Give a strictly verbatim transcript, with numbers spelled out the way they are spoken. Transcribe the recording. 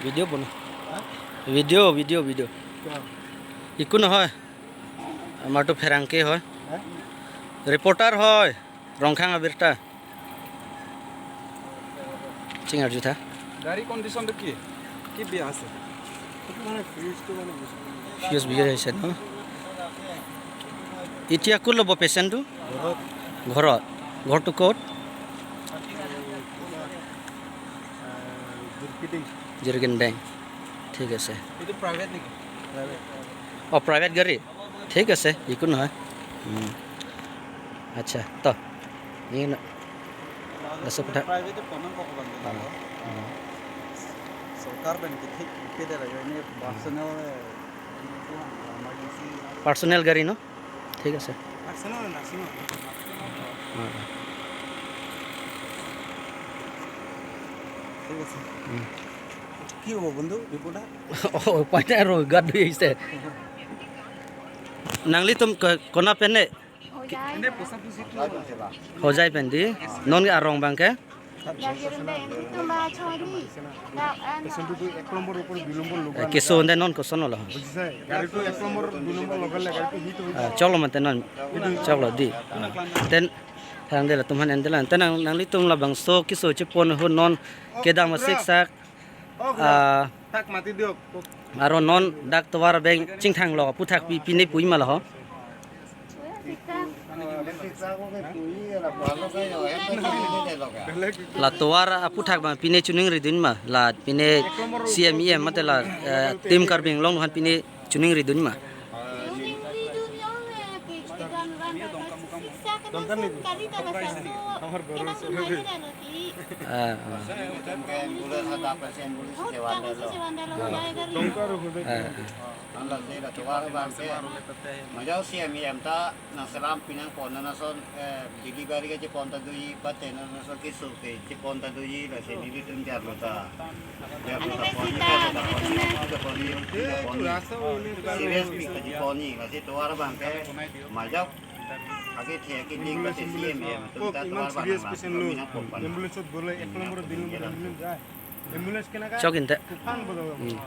Video bono. Video, video, video. Iku no hoy. Amar to pherangke hoy. Reporter hoy. Rongkhang abirta. Ching arju tha. গাড়ী কণ্ডিশ্যনটো কি? কি বেয়া আছে? Fuse biya hoise no. Etiya kolo bo patient to? ঘৰত। ঘৰত। ঘৰটো ক'ত? Jirikindeng. ঠিক আছে। এইটো প্ৰাইভেট নেকি? অ, প্ৰাইভেট গাড়ী। ঠিক আছে, একো নহয়। উম। আচ্ছা, তো। এই ন-, laso aphuthak. Private ponang ko ko bang. অ, অ। চৰকাৰ বেংকে ঠিক পেদে লাগে, এনে পাৰ্চনেল, এমাৰ্জেঞ্চি। পাৰ্চনেল গাড়ী ন? ঠিক আছে। পাৰ্চনেল নাছিল। অ, অ। ঠিক আছে। উম। কি হ'ব বন্ধু, ৰিপৰ্টাৰ? অ, উপায় নাই আৰু, গাত ধুই আহিছে। Nanglitum ke-, kona pen ne? Hojai. Hojai pen di. Non ke arong bang ke? Jirikindeng, itum ba chori. Dak, ano. Patient টো এক নম্বৰ ওপৰত দুই নম্বৰ লগা। Eh, keso ande non koson lo. বুজিছে? গাড়ীটো এক নম্বৰ, দুই নম্বৰ লগালে গাড়ীটো হিট হৈ যায়। Ah, choklo mate non. Choklo di. Ah. Ten, thang de la tum han en de la. Ten nang, nanglitum labangso keso chepon ho non kedam asik sak. Ah, তাক মাতি দিয়ক। Aro non dak tovar abeng chingthang lo aphuthak pi, pine pu-i ma la ho. La tovar aphuthak bang pine choningri dun ma, la pine C M E M mate la, eh, Team Karbi Anglong han pine choningri dun ma. Ah, ah. Ah, ah. Anla jera tovar bang ke. Majau C M E M ta nangselam pinang pon na son, eh, delivery kechepon ta doji, pate na son keso kechepon ta doji, lasi nelitum jarlo ta. Jarlo ta pon ni, jarlo ta pon ni, jarlo ta pon ni. Serious pi kechepon ni, lasi tovar bang ke. Majau ake the ake ding pate C M E M atum ta tovar bang nang pinang pon pan. Ambulance ot bole ek number, dui number ambulance jai. Ambulance kena ka? Chok inte. Tufan bodo. Hmm.